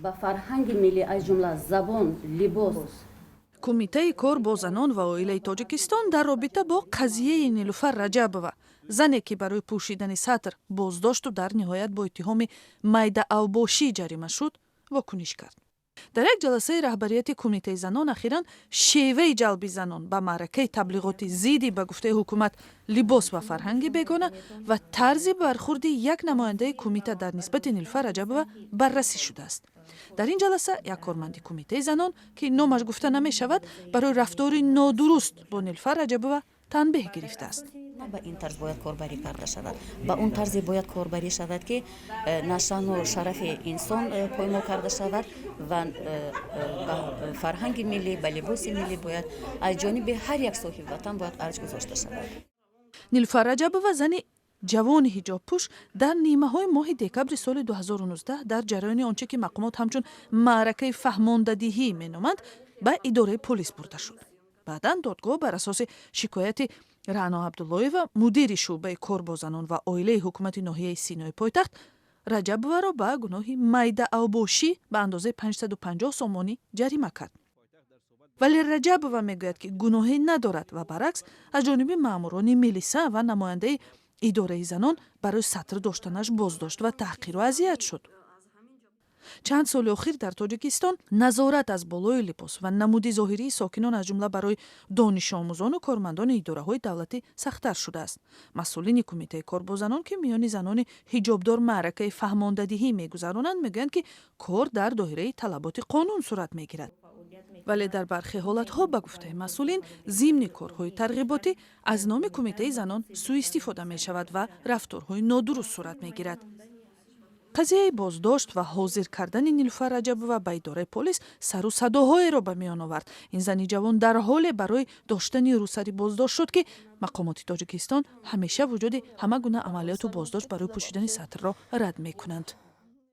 Ба фарҳанги миллӣ, аз ҷумла забон, либос. Кумитаи кор бо занон ва оилаи Тоҷикистон дар робита бо қазияи Нилуфар Раҷабова, зане ки барои пӯшидани сатр боздошту дар ниҳоят бо иттиҳоми майдаавбошӣ ҷарима шуд, вокуниш кард. Дар як ҷаласаи раҳбарияти кумитаи занон ахиран шеваи ҷалби занон ба маъракаи таблиғоти зидди, ба гуфтаи ҳукумат, либос ва фарҳанги бегона ва тарзи бархурди як намояндаи кумита дар нисбати Нилуфар Раҷабова баррасӣ шудааст. Дар ин ҷаласа як корманди кумитаи занон, ки номаш гуфта намешавад, барои рафтори нодуруст бо Нилуфар Раҷабова танбеҳ гирифтааст. На ба ин тарз бояд корбарӣ карда шавад, ба он тарзе бояд корбарӣ шавад, ки на шаъну шарафи инсон поймол карда шавад ва ба фарҳанги миллӣ, ба либоси миллӣ бояд аз ҷониби ҳар як соҳиби ватан бояд арҷ гузошта шавад. Нилуфар Раҷабова, зани ҷавони ҳиҷобпӯш, дар нимаҳои моҳи декабри соли 2019 дар ҷараёни он чӣ ки мақомот ҳамчун маъракаи фаҳмондадиҳӣ меноманд, ба идораи полис бурда шуд. Баъдан додгоҳ бар асоси шикояти Раъно Абдуллоева, мудири шӯъбаи кор бо занон ва оилаи ҳукумати ноҳияи Синои пойтахт, Раҷабоваро ба гуноҳи майдаавбошӣ ба андозаи 550 сомонӣ ҷарима кард. Вале Раҷабова мегӯяд, ки гуноҳе надорад ва баръакс аз ҷониби маъмурони милиса ва намояндаи идораи занон барои сатр доштанаш боздошт ва таҳқиру азият шуд. Чанд соли охир дар Тоҷикистон назорат аз болои либос ва намуди зоҳирии сокинон, аз ҷумла барои донишомӯзону кормандони идораҳои давлатӣ, сахттар шудааст. Масъулини кумитаи кор бо занон, ки миёни занони ҳиҷобдор маъракаи фаҳмондадиҳӣ мегузаронанд, мегӯянд, ки кор дар доираи талаботи қонун сурат мегирад. Вале дар бархе ҳолатҳо, ба гуфтаи масъулин, зимни корҳои тарғиботӣ аз номи кумитаи занон сӯистифода мешавад ва рафторҳои нодуруст сурат мегирад. Қазияи боздошт ва ҳозир кардани Нилуфар Раҷабова ба идораи полис сару садоҳоеро ба миён овард. Ин зани ҷавон дар ҳоле барои доштани рӯсарӣ боздошт шуд, ки мақомоти Тоҷикистон ҳамеша вуҷуди ҳама гуна амалиёту боздошт барои пӯшидани сатрро рад мекунанд.